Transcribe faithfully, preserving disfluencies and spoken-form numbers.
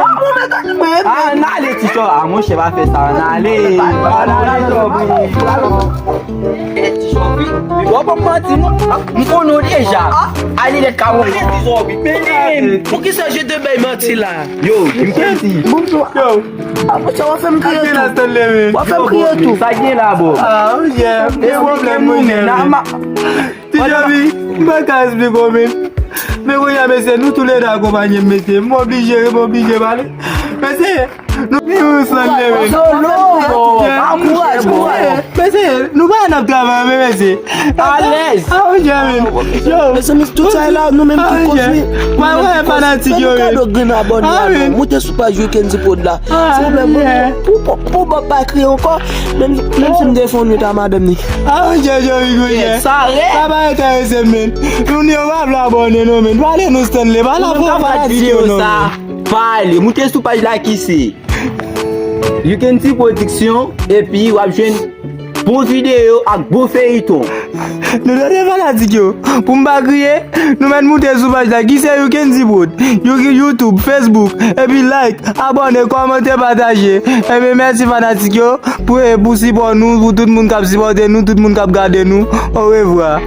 An ale, ti chò. A, monchè, pa fè sa. An ale. An ale, chò. W ap manti, non? M konnen w deja. Ale, lèt ka w. Poukisa je te bay manti la? Yo, m te di. Bonjou. Yo. A, monchè, w ap fè m kriye tou. W ap fè m kriye tou. Sa gen la, bro? A, monchè. Gen pwoblèm, monchè. Ti Jovi, m pa ka esplike w, men. Men kounye a, mesye, nou toulède akonpanye m, mesye. M oblije, m oblije pale. Mesye, nou gen yon sann leve. Solo, bro. Ankouraje, bro. Mesye, nou pa nan travay, men, mesye. Alèz. A, monchè, men. Yo. Mezanmi, tout sa la, nou menm ki koz wi. Mwen, mwen, fanatik yo, wi. Fè nou kado grenn abòne a, non. Moute sou paj Weekend Prod la. Silvouplè, pou, pou, pou Bob pa kriye ankò, menm, menm si m te fè yon nwit a madanm ni. A, monchè, Jovi, monchè. Sa rèd. Sa pa enterese m, men. Nou ni yo pa vle abòne, non, men. Pale nou, Stanley. Pale avè fanatik yo, non, men. Pale, moute sou paj la ki se Yukenty Production, epi w ap jwenn bon videyo ak bon feyiton. Nou tande fanatik yo, pou m pa kriye, nou mèt moute sou paj la, ki se Yukenty Prod, You-, YouTube, Facebook, epi like, abòne, kòmante, pataje. Ebyen, mèsi fanatik yo, pou, pou sipò nou, pou tout moun k ap sipòte nou, tout moun k ap gade nou. Orevwa.